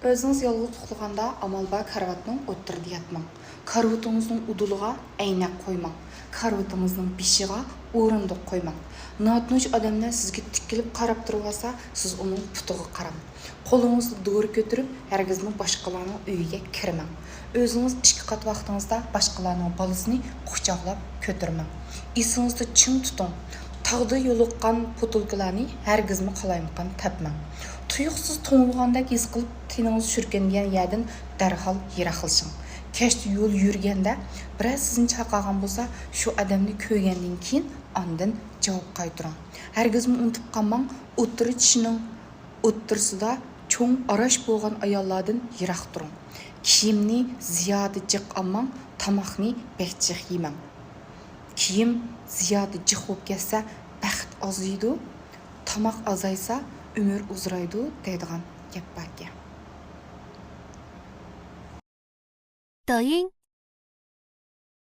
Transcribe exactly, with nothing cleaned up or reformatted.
ئۆزىڭىز يالغۇز ئۇخلىغاندا ئامال بار كارىۋاتنىڭ ئوتتۇرىدا ياتماڭ. كارىۋىتىڭىزنىڭ ئۇدۇلىغا ئەينەك قويماڭ. كارىۋىتىڭىزنىڭ بېشىغا ئورۇندۇق قويماڭ. ناتونۇش ئادەملەر سىزگە تىكىلىپ قاراپ تۇرۇۋالسا، سىز ئۇنىڭ پۇتىغا قاراڭ. قولىڭىزدا دورا كۆتۈرۈپ، ھەرگىزمۇ باشقىلارنىڭ ئۆيىگە كىرمەڭ. ئۆزىڭىز ئىككى قات ۋاقتىڭىزدا باشقىلارنىڭ بالىسىنى قۇچاقلاپ كۆتۈرمەڭ. ئېسىڭىزدە چىڭ تۇتۇڭ. تاغدا يولۇققان پوتۇلكىلارنى ھەرگىزمۇ قالايمىقان تەپمەڭ. تۇيۇقسىز توڭلىغاندەك ھېس قىلىپ، تېنىڭىز شۈركەنگەن يەردىن دەرھال يىراقلىشىڭ. كەچتە يول يۈرگەندە بىرەر سىزنى چاقىرغان بولسا، شۇ ئادەمنى كۆرگەندىن كېيىن ئاندىن جاۋاب قايتۇرۇڭ. ھەرگىزمۇ ئۇنتۇپ قالماڭ، ئوتتۇرا چىشىنىڭ ئوتتۇرىسىدا چوڭ ئاراش بولغان ئاياللاردىن يىراق تۇرۇڭ. كىيىمنى زىيادە جىق ئالماڭ، تاماقنى بەك جىق يېمەڭ. كىيىم زىيادە جىق بولۇپ كەتسە، بەخت ئازىيىدۇ، تاماق ئازايسا، ئۆمۈر ئۇزىرايدۇ دەيدىغان گەپ باركەن. 抖音